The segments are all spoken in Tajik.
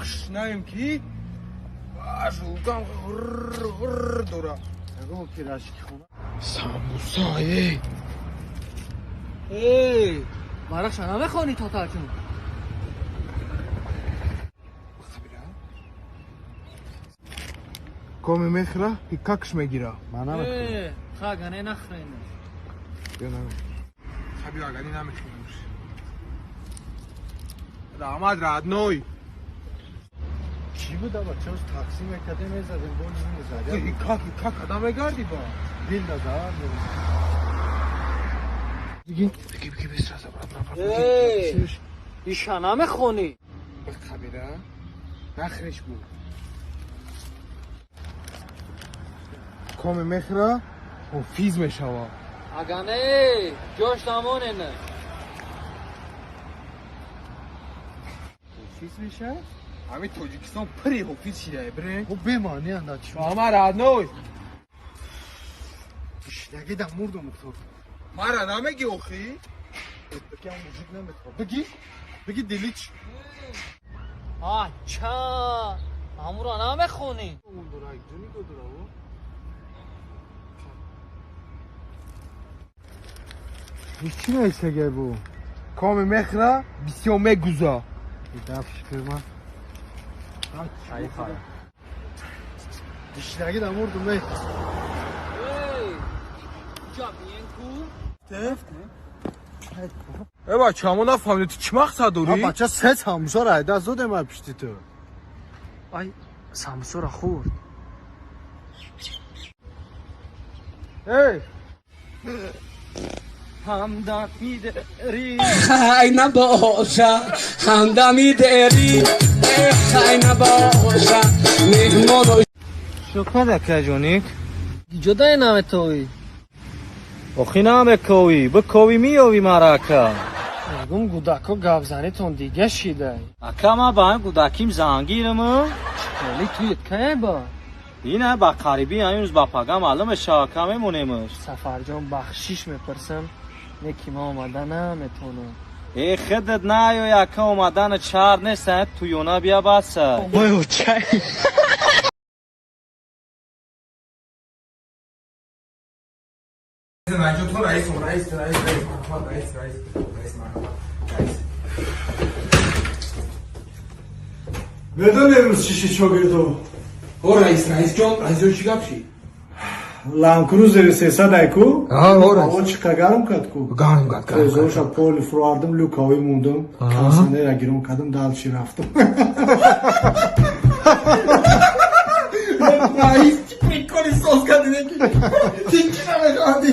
Гушнаем ки аш укам ғр ғр дора. Ягон ки рашки хона. Самбуса эй. Эй, варақша намехонӣ тотачун? Коми мехра и какш мегира. Ман намехӯрам. Э, ха гане нахрена. Ё наме. Хаби агани намехӯрам. Раҳмат родной. Чӣ буда бача оз такси мекардем мезадем бо намезадем. Как как адам мегарди ба? Дил назар. Беги беги беги сразу брат брат. Эй, иша намехонӣ? Хабира. Нахреш бу. Коми мехра ҳофиз мешава. Агане, ҷош намонена. Ҳофиз меша? Ҳами Тоҷикистон пири ҳофиз шидае бре. О бемаъни анда чӣ? Ама родной. Гушнагӣ да мурдум Мухтор. Мара намеги охи? Бигӣ ам мужик намехӯрад. Бигӣ. Бигӣ дилич. Ача, амура намехонӣ? Чӣ нависагай бу? Коми мехра бисёр мегуза. Дафш кирма. Гушнагӣ да мурдум эй. Эй, ҷа биен ку? Э бача, мо нафаҳмидем ту чӣ мақсад дорӣ? Бача се самбусаро айда зодем ай пишти ту. Ай, самбусаро хӯрд. Эй, Ҳамдами дери. Хай набоша, ҳамдами дери, хай набоша, меҳмону Шукр акаҷоник. Ҷодай наметовӣ? Охи намековӣ, бикови меёвӣ мара ака. Мегум гудако гапзанитон дига шидай. Ака ман ба ҳам гудаким зангирам. Вале тует кае ба? Ина ба қарибӣ ҳамин рӯз ба пага маълум мешава ака мемонемш. Сафарҷон бахшиш мепурсам, не ки ман омада наметонам. Э худат наёй ака омадана чар нест, туёна бия баса. Вой очай. Наҷотон раис, раис, раис, раис, марҳамат, раис, раис, раис, марҳамат, раис. Медонӣ имрӯз чӣ шид шогирдо? О раис, раисҷон, раисҷон чӣ гап шид? Ланкрузери 300 айку? А, о, раис. О чиқа гарм кард ку? Гарм кард, гарм кард. Трезорша поли фуровардам, люкавӣ мондам, консионера гирон кардам, далчи рафтам. Раис, чӣ приколи соз кардӣ неки? Ти чӣ намехандӣ?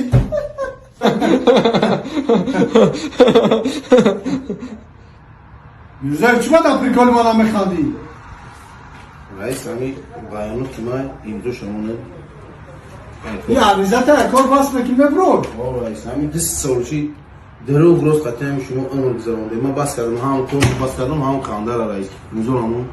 Мирзаев, чӣ баъд приколи ма намехандӣ? Раис, ҳами баёноти ман имзо шамона. Ин аризата кор бас мекӣ меброд. О, раис, ҳами ду сол чи дурӯғ рост қатъи ҳами шумо умр гузаронде. Ман бас кардам, ҳам кор бас кардам, ҳам хандара, раис. Имзо ҳамон.